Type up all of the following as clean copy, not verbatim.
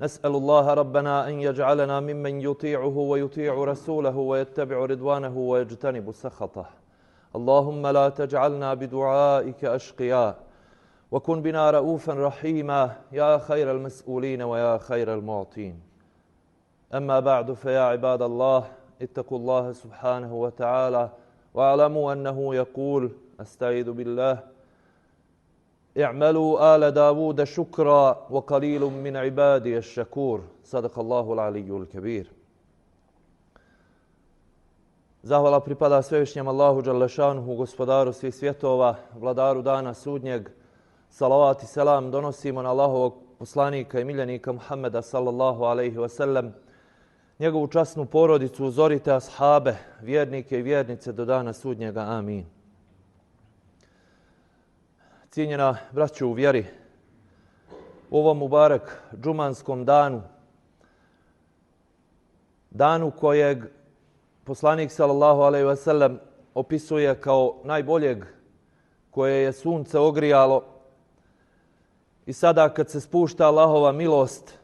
نسأل الله ربنا أن يجعلنا ممن يطيعه ويطيع رسوله ويتبع رضوانه ويجتنب سخطه. اللهم لا تجعلنا بدعائك أشقياء وكن بنا رؤوفا رحيما يا خير المسؤولين ويا خير المعطين. أما بعد فيا عباد الله اتقوا الله سبحانه وتعالى واعلموا أنه يقول أستعيذ بالله اعملوا آل داود شكرا وقليل من عبادي الشكور. صدق الله العلي الكبير. Zahvala pripada svevišnjem Allahu dželešanuhu, gospodaru svih svjetova, vladaru dana sudnjeg. Salavat i selam donosimo na Allahovog poslanika i miljenika Muhammeda sallallahu alaihi wasallam, njegovu časnu porodicu, uzorite ashabe, vjernike i vjernice do dana sudnjega. Amin. Cijenjena braćo u vjeri, u ovom mubarek džumanskom danu, danu kojeg poslanik sallallahu alejhi ve sellem opisuje kao najboljeg, koje je sunce ogrijalo, i sada kad se spušta Allahova milost,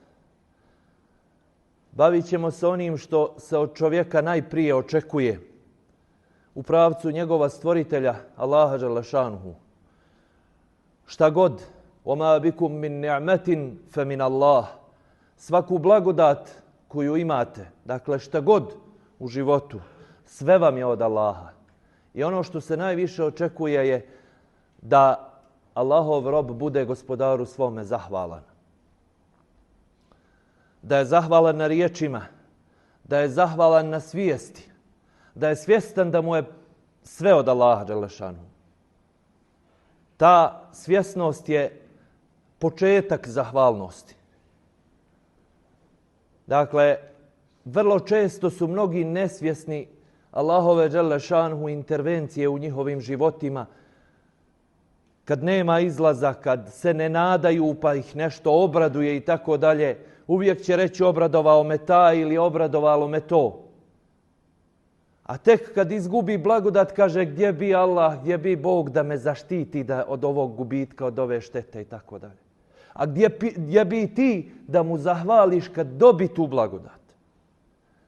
bavit ćemo se onim što se od čovjeka najprije očekuje u pravcu njegova stvoritelja Allaha dželešanuhu. Šta god, وَمَا بِكُمْ مِنْ نِعْمَةٍ فَمِنَ اللَّهِ, svaku blagodat koju imate, dakle šta god u životu, sve vam je od Allaha. I ono što se najviše očekuje je da Allahov rob bude gospodaru svome zahvalan. Da je zahvalan na riječima, da je zahvalan na svijesti, da je svjestan da mu je sve od Allaha dželešanu. Ta svjesnost je početak zahvalnosti. Dakle, vrlo često su mnogi nesvjesni Allahove dželešanhu intervencije u njihovim životima. Kad nema izlaza, kad se ne nadaju pa ih nešto obraduje i tako dalje, uvijek će reći obradovao me taj ili obradovalo me to. A tek kad izgubi blagodat kaže gdje bi Allah, gdje bi Bog da me zaštiti od ovog gubitka, od ove štete i tako dalje. A gdje bi ti da mu zahvališ kad dobi tu blagodat?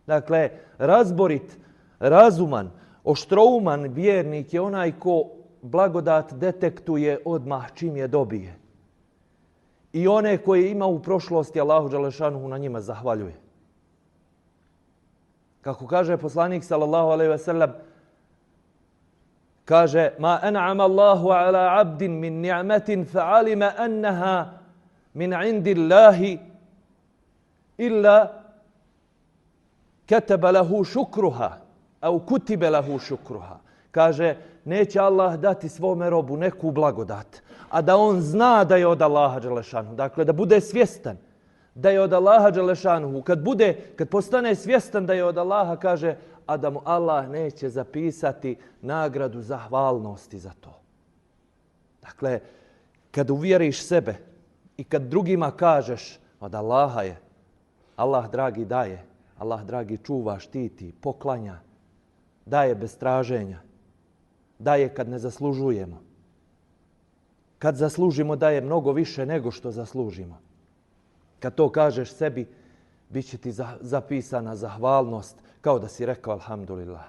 Dakle, razborit, razuman, oštrouman vjernik je onaj ko blagodat detektuje odmah čim je dobije. I one koje ima u prošlosti Allahu dželešanuhu na njima zahvaljuje. Kako kaže poslanik sallallahu alejhi ve sellem, kaže: "Ma an'ama Allahu ala 'abdin min ni'matin fa'alima annaha min 'indillahi illa kataba lahu shukruha aw kutiba lahu shukruha." Kaže, neće Allah dati svome robu neku blagodat, a da on zna da je od Allaha dželešanu. Dakle, da bude svjestan da je od Allaha dželešanu. Kad postane svjestan da je od Allaha, kaže, a da mu Allah neće zapisati nagradu zahvalnosti za to. Dakle, kad uvjeriš sebe i kad drugima kažeš od Allaha je, Allah dragi daje, Allah dragi čuva, štiti, poklanja, daje bez traženja, daje kad ne zaslužujemo. Kad zaslužimo daje mnogo više nego što zaslužimo. Kad to kažeš sebi, bit će ti zapisana zahvalnost kao da si rekao alhamdulillah.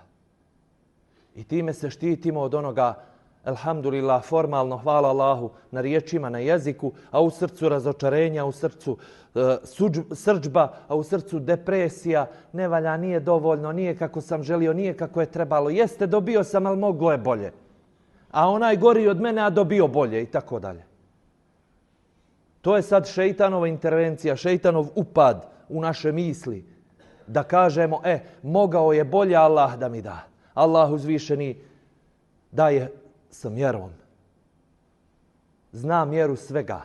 I time se štitimo od onoga alhamdulillah formalno, hvala Allahu, na riječima, na jeziku, a u srcu razočarenja, u srcu srdžba, a u srcu depresija, ne valja, nije dovoljno, nije kako sam želio, nije kako je trebalo. Jeste, dobio sam, ali moglo je bolje. A onaj gori od mene, a dobio bolje i tako dalje. To je sad šeitanova intervencija, šeitanov upad u naše misli. Da kažemo, mogao je bolje Allah da mi da. Allah uzvišeni daje sa mjerom. Zna mjeru svega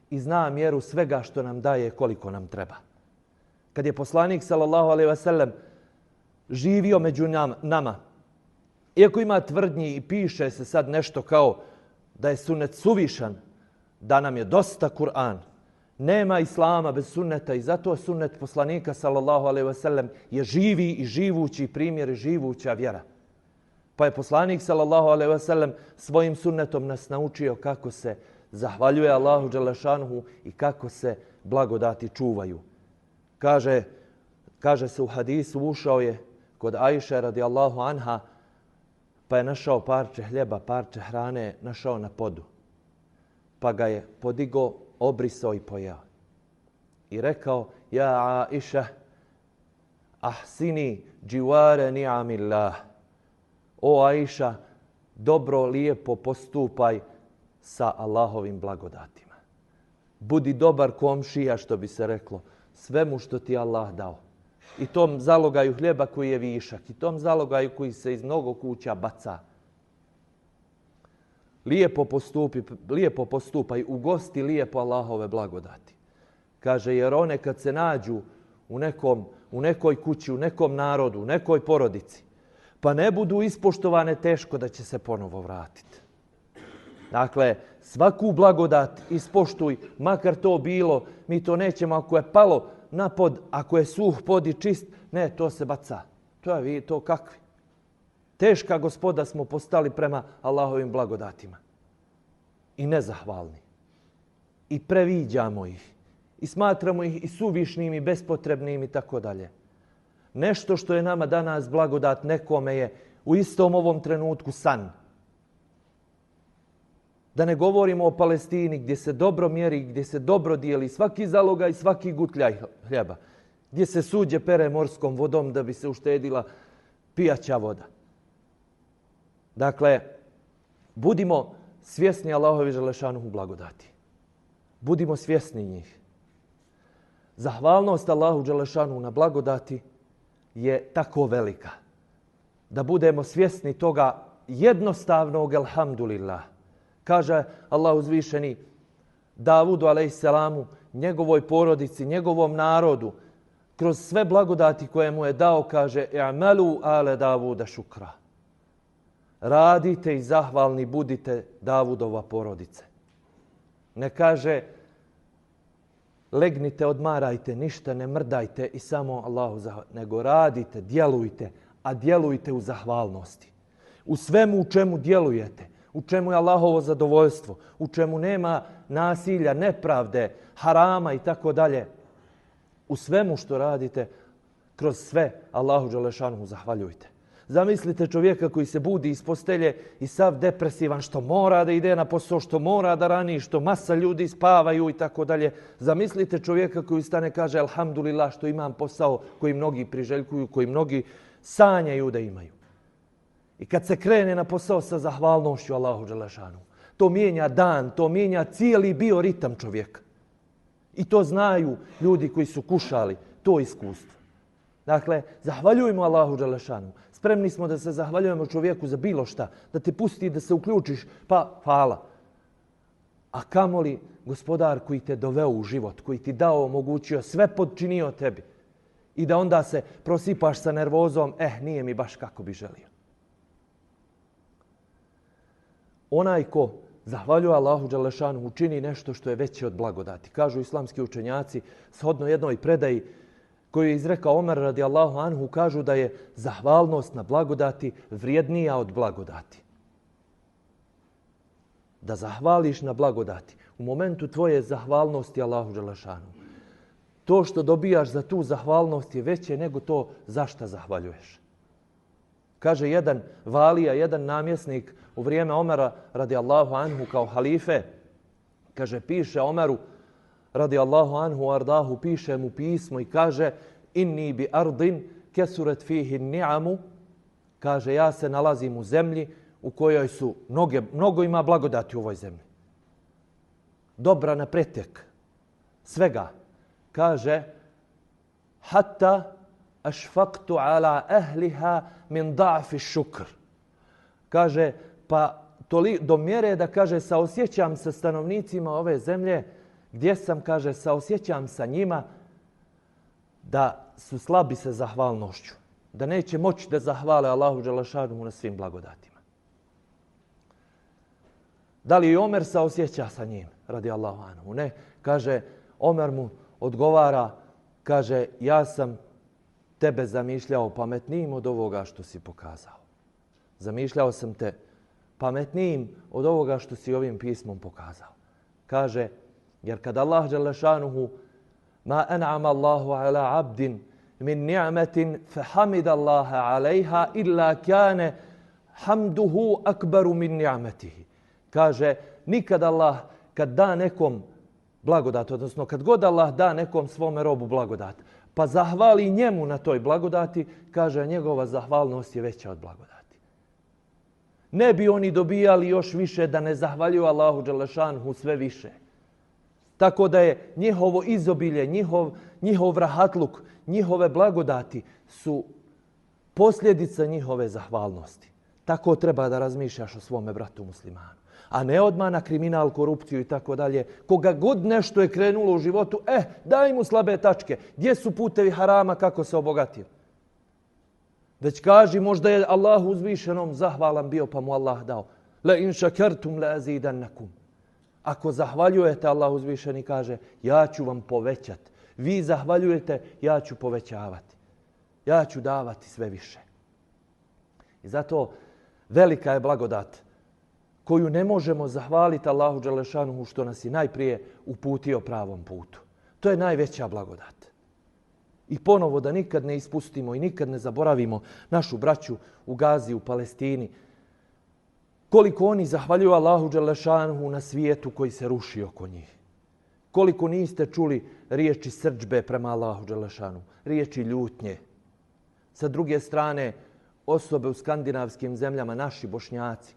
i zna mjeru svega što nam daje koliko nam treba. Kad je poslanik sallallahu alejhi ve sellem živio među nama, iako ima tvrdnji i piše se sad nešto kao da je sunnet suvišan, da nam je dosta Kur'an, nema islama bez sunneta i zato sunnet poslanika sallallahu alejhi ve sellem je živi i živući primjer i živuća vjera. Pa je poslanik sallallahu alejhi ve sellem svojim sunnetom nas naučio kako se zahvaljuje Allahu dželešanuhu i kako se blagodati čuvaju. Kaže se u hadisu, ušao je kod Ajše radijallahu anha, pa je našao parče hljeba, parče hrane, našao na podu. Pa ga je podigao, obrisao i pojeo. I rekao, ja Ajša, ahsini dživare ni'amillah. O Ajša, dobro, lijepo postupaj sa Allahovim blagodatima. Budi dobar komšija, što bi se reklo, svemu što ti Allah dao. I tom zalogaju hljeba koji je višak, i tom zalogaju koji se iz mnogo kuća baca. Lijepo postupaj, ugosti lijepo Allahove blagodati. Kaže, jer one kad se nađu u nekoj kući, u nekom narodu, u nekoj porodici, pa ne budu ispoštovane, teško da će se ponovo vratiti. Dakle, svaku blagodat ispoštuj, makar to bilo, mi to nećemo ako je palo na pod, ako je suh pod i čist, ne, to se baca. To kakvi? Teška gospoda smo postali prema Allahovim blagodatima. I nezahvalni. I previđamo ih. I smatramo ih i suvišnim i bespotrebnim i tako dalje. Nešto što je nama danas blagodat, nekome je u istom ovom trenutku san. Da ne govorimo o Palestini gdje se dobro mjeri, gdje se dobro dijeli svaki zalogaj i svaki gutljaj hljeba. Gdje se suđe pere morskom vodom da bi se uštedila pijaća voda. Dakle, budimo svjesni Allahovi želešanuhu blagodati. Budimo svjesni njih. Zahvalnost Allahu želešanuhu na blagodati je tako velika da budemo svjesni toga jednostavnog elhamdulillah. Kaže Allah uzvišeni Davudu alejselamu, njegovoj porodici, njegovom narodu, kroz sve blagodati koje mu je dao, kaže i'malu ale Davuda šukra. Radite i zahvalni budite Davudova porodice. Ne kaže legnite, odmarajte, ništa ne mrdajte i samo Allahu zahvalite, nego radite, djelujte, a djelujte u zahvalnosti. U svemu u čemu djelujete, u čemu je Allahovo zadovoljstvo, u čemu nema nasilja, nepravde, harama i tako dalje. U svemu što radite, kroz sve Allahu dželešanuhu zahvaljujte. Zamislite čovjeka koji se budi iz postelje i sav depresivan, što mora da ide na posao, što mora da rani, što masa ljudi spavaju i tako dalje. Zamislite čovjeka koji stane kaže alhamdulillah što imam posao koji mnogi priželjkuju, koji mnogi sanjaju da imaju. I kad se krene na posao sa zahvalnošću Allahu dželešanuhu, to mijenja dan, to mijenja cijeli bioritam čovjeka. I to znaju ljudi koji su kušali to iskustvo. Dakle, zahvaljujemo Allahu dželešanuhu. Spremni smo da se zahvaljujemo čovjeku za bilo šta, da te pusti da se uključiš, pa hvala. A kamoli gospodar koji te doveo u život, koji ti dao, omogućio, sve podčinio tebi. I da onda se prosipaš sa nervozom, nije mi baš kako bi želio. Onaj ko zahvaljuje Allahu dželešanuhu čini nešto što je veće od blagodati. Kažu islamski učenjaci, shodno jednoj predaji koju je izrekao Omer radijallahu anhu, kažu da je zahvalnost na blagodati vrijednija od blagodati. Da zahvališ na blagodati. U momentu tvoje zahvalnosti Allahu dželešanuhu. To što dobijaš za tu zahvalnost je veće nego to za šta zahvaljuješ. Kaže jedan valija, jedan namjesnik u vrijeme Omera radijallahu anhu kao halife, kaže piše Omeru radijallahu anhu ardahu, piše mu pismo i kaže inni bi ardin kesuret fihi ni'amu, kaže ja se nalazim u zemlji u kojoj su mnogo ima blagodati u ovoj zemlji. Dobra na pretek svega. Kaže hatta ašfaktu ala ahliha min da'fi šukr. Kaže pa do mjere da kaže saosjećam sa stanovnicima ove zemlje gdje sam, kaže, saosjećam sa njima da su slabi sa zahvalnošću. Da neće moći da zahvale Allahu dželešanuhu na svim blagodatima. Da li i Omer saosjeća sa njim? Radi Allahu anhu. Ne. Kaže, Omer mu odgovara, kaže, ja sam tebe zamišljao pametnijim od ovoga što si pokazao. Zamišljao sam te pametnijim od ovoga što si ovim pismom pokazao. Kaže, jer kad Allah dželešanuhu Ma an'ama Allahu ala abdin min ni'matin fahamida Allaha alejha illa kane hamduhu akbaru min ni'matihi. Kaže, nikad Allah kad da nekom blagodat, odnosno kad god Allah da nekom svome robu blagodat, pa zahvali njemu na toj blagodati, kaže, njegova zahvalnost je veća od blagodati. Ne bi oni dobijali još više da ne zahvaljuju Allahu dželešanhu sve više. Tako da je njihovo izobilje, njihov rahatluk, njihove blagodati su posljedica njihove zahvalnosti. Tako treba da razmišljaš o svome bratu muslimanu. A ne odmah na kriminal, korupciju i tako dalje. Koga god nešto je krenulo u životu, daj mu slabe tačke. Gdje su putevi harama, kako se obogatio? Već kaži, možda je Allahu uzvišenom zahvalan bio pa mu Allah dao. La in šakartum la azidannakum. Ako zahvaljujete, Allah uzvišeni kaže, ja ću vam povećati. Vi zahvaljujete, ja ću povećavati. Ja ću davati sve više. I zato velika je blagodat koju ne možemo zahvaliti Allahu dželešanuhu što nas je najprije uputio pravom putu. To je najveća blagodat. I ponovo da nikad ne ispustimo i nikad ne zaboravimo našu braću u Gazi, u Palestini. Koliko oni zahvaljuju Allahu dželešanuhu na svijetu koji se ruši oko njih. Koliko niste čuli riječi srdžbe prema Allahu dželešanuhu, riječi ljutnje. Sa druge strane, osobe u skandinavskim zemljama, naši Bošnjaci,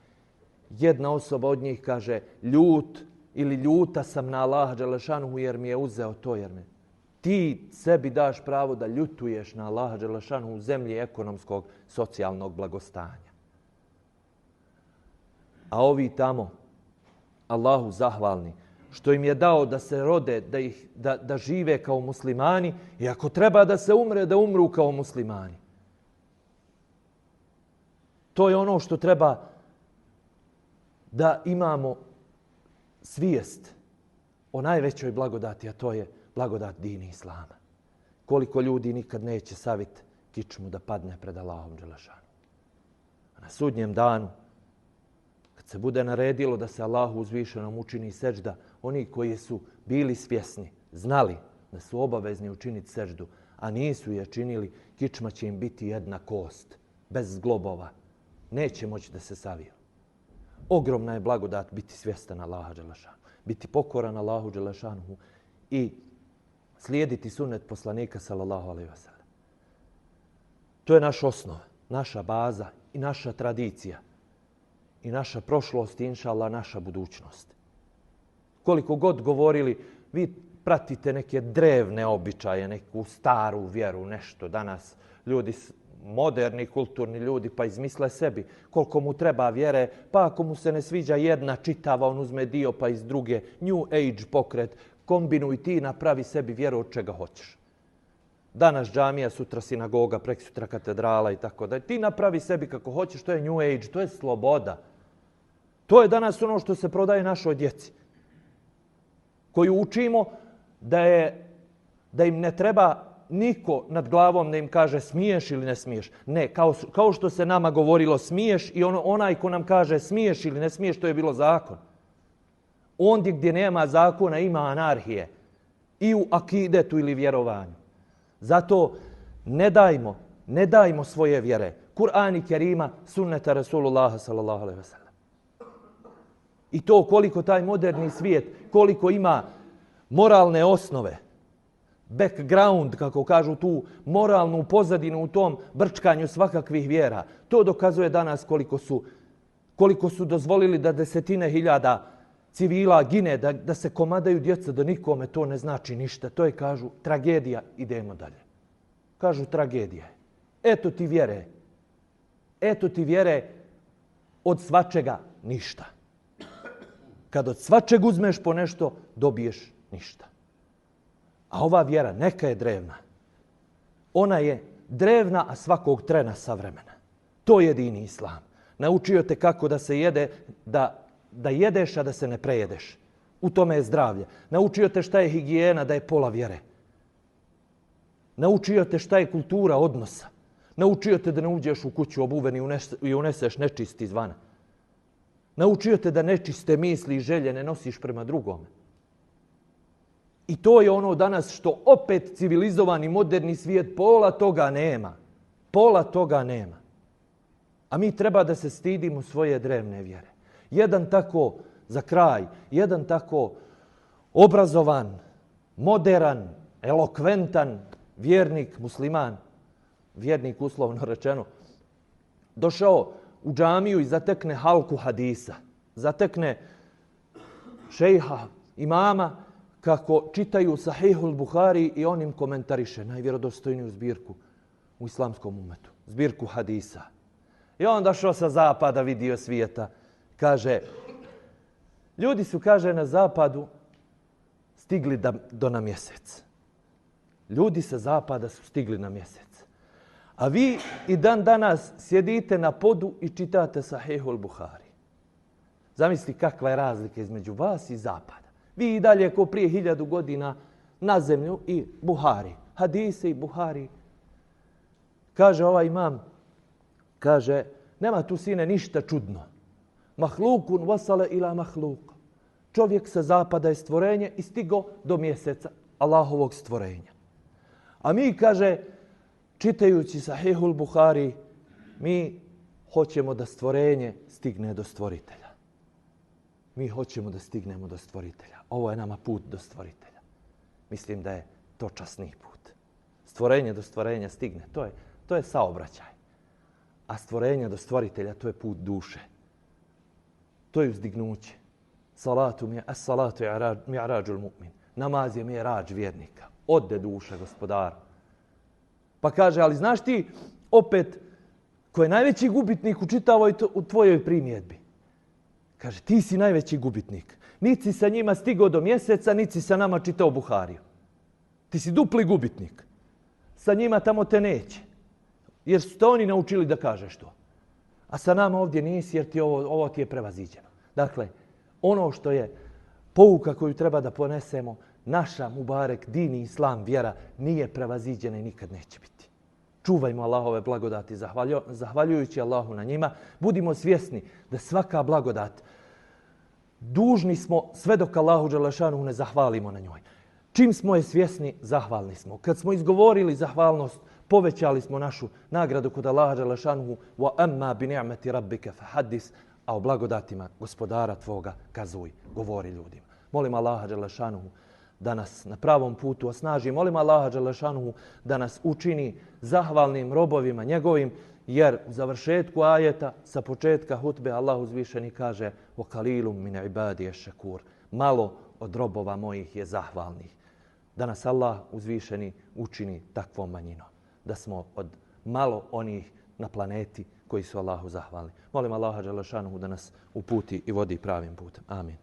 jedna osoba od njih kaže ljut ili ljuta sam na Allaha dželešanuhu jer mi je uzeo to jer me. Ti sebi daš pravo da ljutuješ na Allaha dželešanuhu u zemlji ekonomskog, socijalnog blagostanja. A ovi tamo, Allahu zahvalni, što im je dao da se rode, da žive kao muslimani i ako treba da se umre, da umru kao muslimani. To je ono što treba da imamo svijest o najvećoj blagodati, a to je blagodat dini Islama. Koliko ljudi nikad neće savit kičmu da padne pred Allahom dželešanu. Na sudnjem danu, kad se bude naredilo da se Allahu uzvišenom učini sežda, oni koji su bili svjesni, znali da su obavezni učiniti seždu, a nisu je činili, kičma će im biti jedna kost, bez zglobova. Neće moći da se saviju. Ogromna je blagodat biti svjestan Allaha dželešanu, biti pokoran Allahu dželešanu i slijediti sunnet poslanika sallallahu alejhi ve sellem. To je naš osnov, naša baza i naša tradicija i naša prošlost i inša Allah naša budućnost. Koliko god govorili, vi pratite neke drevne običaje, neku staru vjeru, nešto danas ljudi moderni, kulturni ljudi pa izmisle sebi koliko mu treba vjere, pa ako mu se ne sviđa jedna čitava, on uzme dio pa iz druge. New Age pokret, kombinuj ti, napravi sebi vjeru od čega hoćeš. Danas džamija, sutra sinagoga, preksutra katedrala i tako da. Ti napravi sebi kako hoćeš, to je New Age, to je sloboda. To je danas ono što se prodaje našoj djeci. Koju učimo da im ne treba niko nad glavom da im kaže smiješ ili ne smiješ. Ne, kao što se nama govorilo smiješ i onaj ko nam kaže smiješ ili ne smiješ, to je bilo zakon. Ondje gdje nema zakona ima anarhije. I u akidetu ili vjerovanju. Zato ne dajmo svoje vjere. Kur'an i Kerima, sunneta Rasulullaha sallallahu alejhi ve sellem. I to koliko taj moderni svijet, koliko ima moralne osnove, background, kako kažu tu, moralnu pozadinu u tom brčkanju svakakvih vjera. To dokazuje danas koliko su dozvolili da desetine hiljada civila gine, da se komadaju djeca, da nikome to ne znači ništa. To je, kažu, tragedija, idemo dalje. Kažu tragedija. Eto ti vjere. Eto ti vjere od svačega ništa. Kad od svačeg uzmeš po nešto, dobiješ ništa. A ova vjera neka je drevna. Ona je drevna, a svakog trena savremena. To je jedini islam. Naučio te kako da se jede, da jedeš, a da se ne prejedeš. U tome je zdravlje. Naučio te šta je higijena, da je pola vjere. Naučio te šta je kultura odnosa. Naučio te da ne uđeš u kuću obuven i uneseš nečist izvana. Naučio te da nečiste misli i želje ne nosiš prema drugome. I to je ono danas što opet civilizovani moderni svijet pola toga nema. Pola toga nema. A mi treba da se stidimo svoje drevne vjere. Jedan tako, za kraj, jedan tako obrazovan, moderan, elokventan vjernik, musliman, vjernik uslovno rečeno, došao u džamiju i zatekne halku hadisa. Zatekne šejha, imama, kako čitaju Sahihul Buhari i on im komentariše najvjerodostojniju zbirku u islamskom umetu, zbirku hadisa. I on došao sa zapada, vidio svijeta. Kaže, ljudi su, kaže, na zapadu stigli na mjesec. Ljudi sa zapada su stigli na mjesec. A vi i dan danas sjedite na podu i čitate Sahihul Buhari. Zamisli kakva je razlika između vas i zapada. Vi i dalje ko prije 1000 godina na zemlju i Buhari. Hadise i Buhari. Kaže ovaj imam, kaže, nema tu sine ništa čudno. Mahlukun wasala ila mahluk. Čovjek sa zapada je stvorenje i stigo do mjeseca Allahovog stvorenja. A mi, kaže, čitajući Sahihul Buhari, mi hoćemo da stvorenje stigne do stvoritelja. Mi hoćemo da stignemo do stvoritelja. Ovo je nama put do stvoritelja. Mislim da je to časni put. Stvorenje do stvorenja stigne. To je saobraćaj. A stvorenje do stvoritelja, to je put duše. To je uzdignuće. Salatu mi'rađul mu'min. Namaz je mi'rađ vjernika. Ode duša gospodaru. Pa kaže, ali znaš ti opet ko je najveći gubitnik u čitavoj u tvojoj primjedbi? Kaže, ti si najveći gubitnik. Niti si sa njima stigao do mjeseca, niti si sa nama čitao Buhariju. Ti si dupli gubitnik. Sa njima tamo te neće. Jer su te oni naučili da kažeš to. A sa nama ovdje nisi jer ovo ti je prevaziđeno. Dakle, ono što je pouka koju treba da ponesemo, naša Mubarek, din i islam, vjera, nije prevaziđena i nikad neće biti. Čuvajmo Allahove blagodati zahvaljujući Allahu na njima. Budimo svjesni da svaka blagodat dužni smo sve dok Allahu dželešanu ne zahvalimo na njoj. Čim smo je svjesni, zahvalni smo. Kad smo izgovorili zahvalnost, povećali smo našu nagradu kod Allaha dželešanu. Wa amma bi ni'mati rabbika fahaddis, a o blagodatima gospodara tvoga kazuj, govori ljudima. Molim Allaha dželešanu da nas na pravom putu osnaži. Molim Allaha dželešanu da nas učini zahvalnim robovima njegovim, jer u završetku ajeta sa početka hutbe Allah uzvišeni kaže وَقَلِيلٌ مِنْ عِبَادِيَ الشَّكُورِ. Malo od robova mojih je zahvalnih. Da nas Allah uzvišeni učini takvom manjinom. Da smo od malo onih na planeti koji su Allahu zahvalni. Molim Allaha dželešanu da nas uputi i vodi pravim putem. Amin.